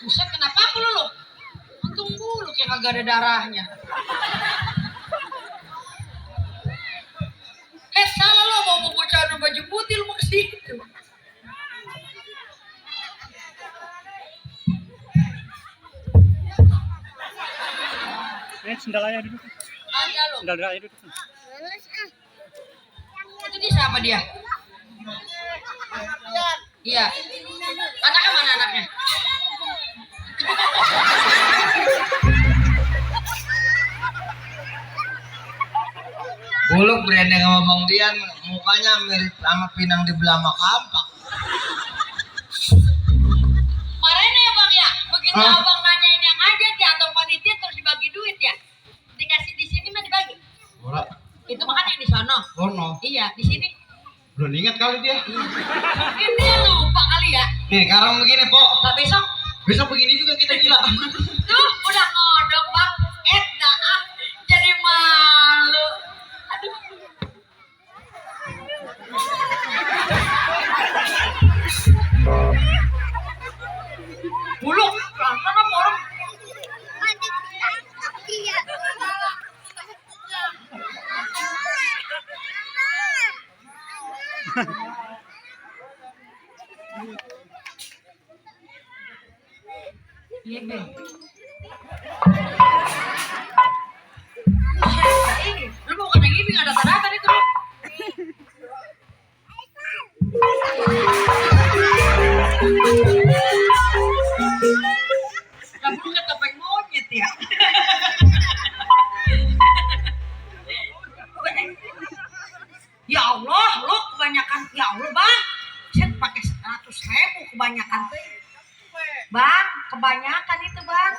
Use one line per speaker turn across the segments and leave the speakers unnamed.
Buset, kenapa aku lu? Untung bulu kayak kagak ada darahnya. Salah lo mau bocah baju putih lu mau ke situ.
Sendal aja duduk.
Ada lo.
Sendal aja duduk.
Itu dia siapa dia? Iya. Anaknya mana anaknya?
Buluk branding ngomong dia mukanya mirip sama pinang di Belama Kampak.
Kemarin ya bang ya, begitu
Hah?
abang nanyain yang aja ya atau panitia terus dibagi duit ya, dikasih di sini mah dibagi.
Ora,
Itu makan yang di sana.
kono.
Iya di sini.
Belum ingat kali dia.
Mungkin dia lupa kali ya.
Nih, sekarang begini, Pok.
Nah besok,
Besok begini juga kita gila.
tuh udah ngodok bang. Dah jadi malu. Aduh. Buluk, pelan-pelan apa orang? Iya, Bang. Ini, lu mau kena gini nggak ada tanda itu? Kamu kan topeng monyet ya? Ya Allah, lu kebanyakan, ya Allah bang, saya pakai 100.000 kebanyakan tuh. Bang, kebanyakan itu bang.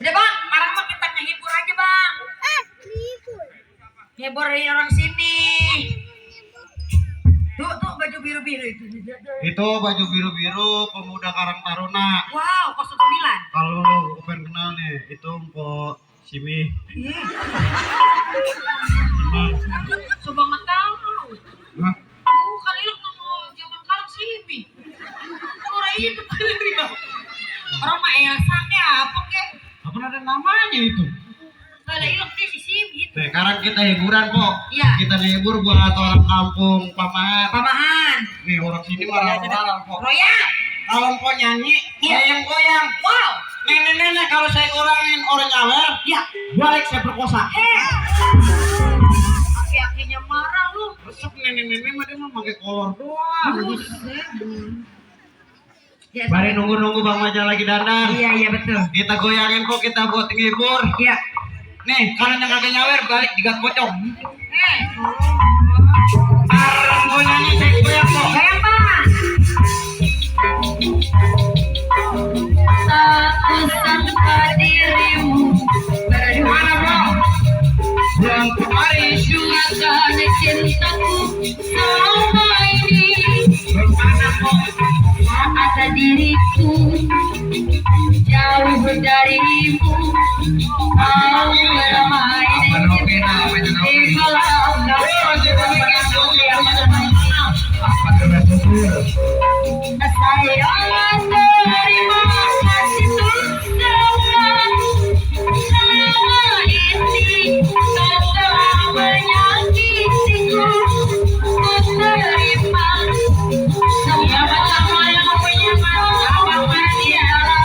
Udah bang, sekarang mah kita ngehibur aja bang. Hibur dari orang sini. Tuh baju biru-biru itu.
Itu baju biru-biru pemuda Karang Taruna.
Wow, 09.
Kalau lu pengen kenal nih, itu Mpok Simi.
Coba nggak tahu.
Hah?
Kan ilok nama zaman sekarang sini. Orang hidup dia. Orang mah Elsa kayak apa kek?
Apa ada namanya itu?
Gak ada ilok dia si Simi itu.
Nih, sekarang kita hiburan, Pok.
Iya.
Kita hibur buat orang kampung Pamahan.
Pamahan.
Nih, orang sini marah-marah, Pok.
Royal.
Kalau Mpok nyanyi, goyang-goyang.
Wow.
Nenek-nenek kalau saya kurangin orang nyawer,
Ya.
balik saya perkosa.
Aki-akinya marah lu.
Resep nenek-nenek mah dia mah pakai kolor doang.
Ya,
Bari nunggu-nunggu Bang Maja lagi dandan.
iya betul.
Kita goyangin kok, kita buat ngibur.
Iya.
Nih, kalian yang kagak nyawer balik digat pocong. Goyangnya saya goyang kok.
Goyang bang. Satu sangka dirimu
Mana bro?
yang kemarin syuratan cintaku selama ini
Mana kok?
ada diriku jauh darimu mau bermain di kolam sayang terima kasih Tuhan selama ini kau telah menyakitiku ku terima semua macam yang punya abang dia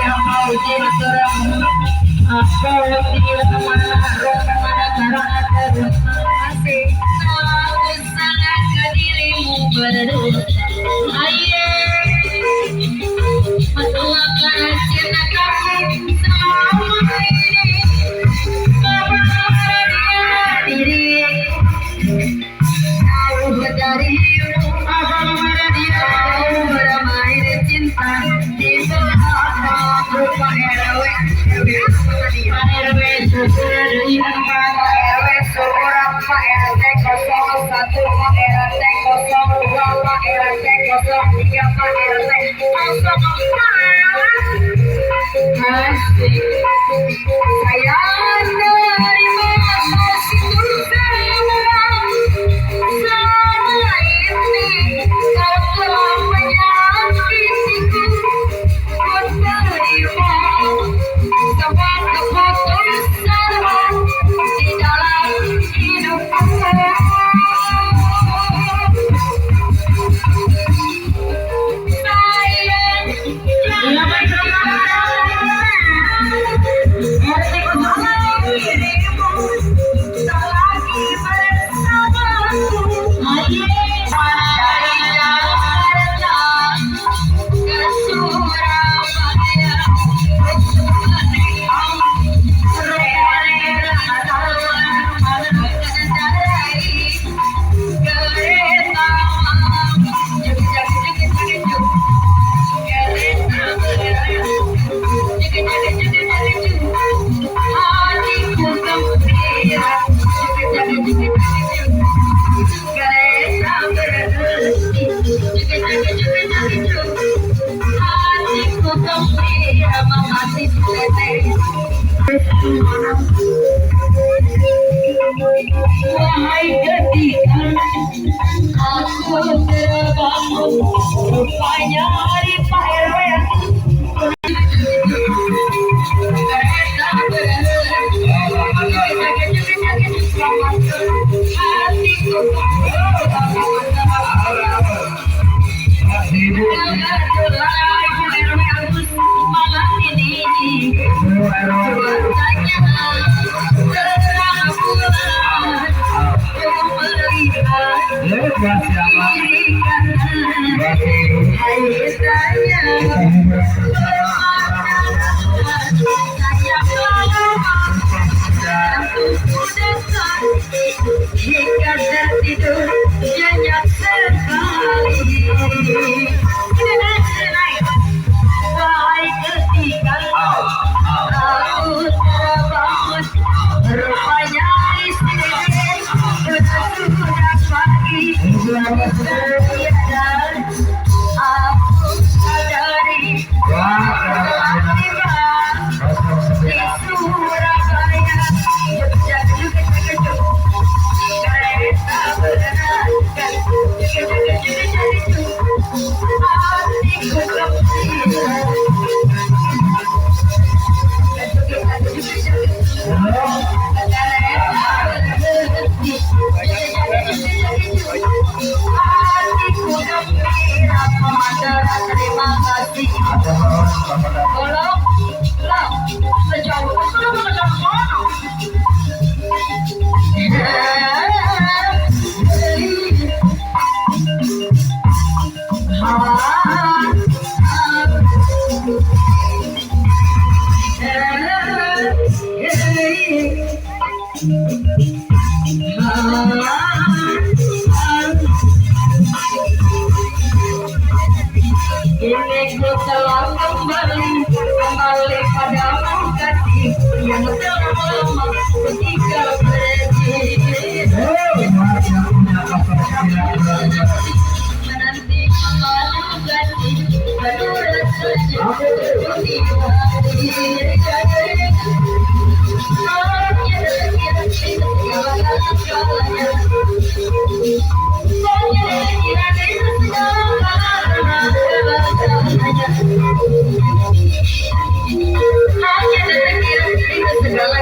apa yang sayang terima kasih dari abang bermain cinta. Wahai ketika aku terbangun, rupanya hari Pak RW kereta hatiku malam ini cuacanya terang bulan melihat hingga tertidur nyenyak sekali. Wahai ketika aku terbangun, rupanya istri sudah pagi. Tiada aku sadari telah tiba di Surabaya. Kereta berangkat, hatiku gembira. Hatiku gembira, pemandangan terima kasih. Tolong, sejauh itu sejauh mana? Kini ku telah kembali padamu kasih yang telah lama ketika pergi. Menanti kembali kasih baru rasanya seperti segala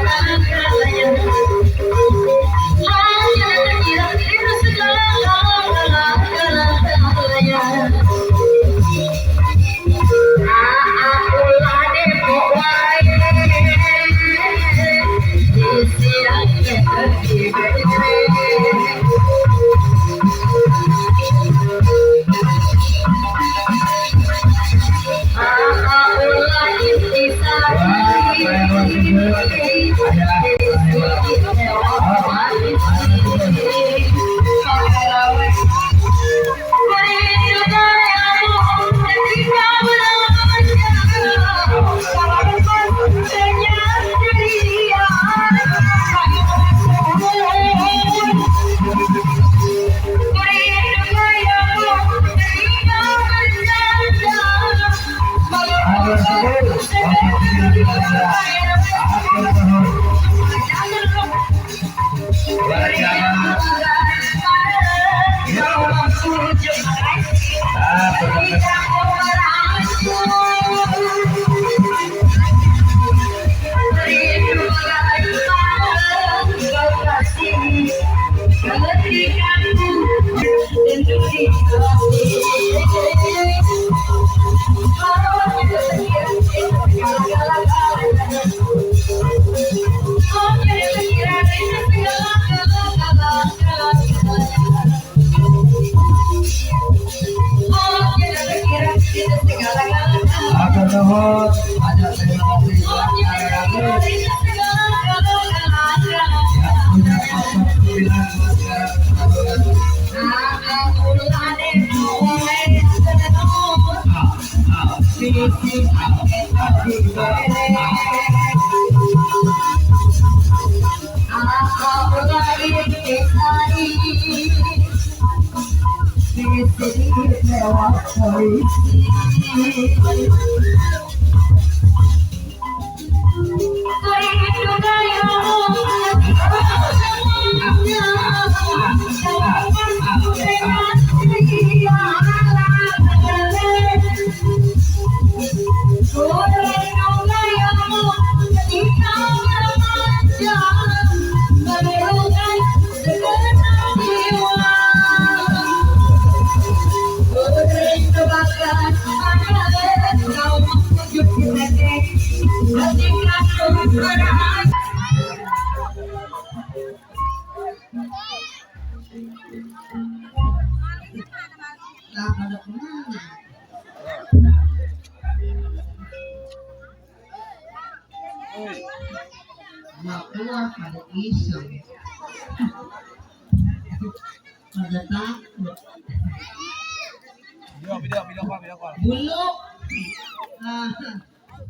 Ada nuhun, ada terima kasih buat karyawan yang punya kosong 9 buat sekarang. Keluar pada iseng, pada takut. Bulu,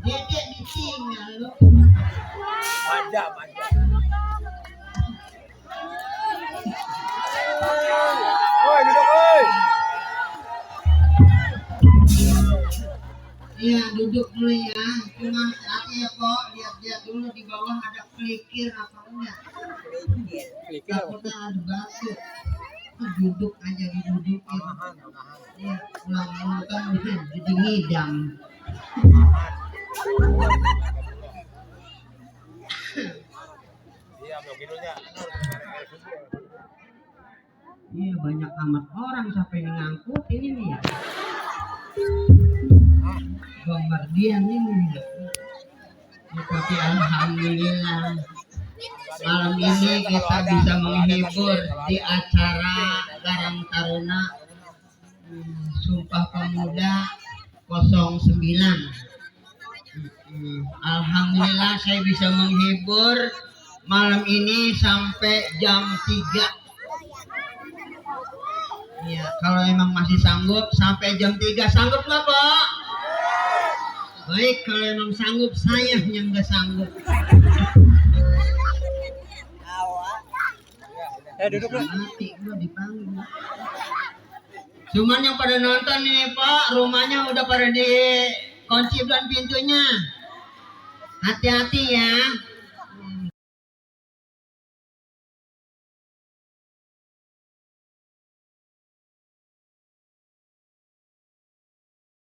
dedek ditinggal lo. Iya, duduk dulu ya. Cuma nanti ya kok lihat-lihat dulu di bawah ada klikir apa enggak. Takutnya ada batu. Duduk aja didudukin. Ya, pulang kan jadi ngidam. Iya, banyak amat orang sampai ngangkutin ini ya. Bombardian ini ya. Tapi alhamdulillah malam ini kita bisa menghibur di acara Karang Taruna Sumpah Pemuda 09. Alhamdulillah saya bisa menghibur malam ini sampai jam 3. Ya, kalau emang masih sanggup sampai jam 3, sanggup nggak Pak? Baik, kalau emang sanggup, saya yang nggak sanggup.
Duduk dulu.
Mati gua dipanggil. Cuman yang pada nonton ini Pak, rumahnya udah pada dikunci dan pintunya. Hati-hati ya.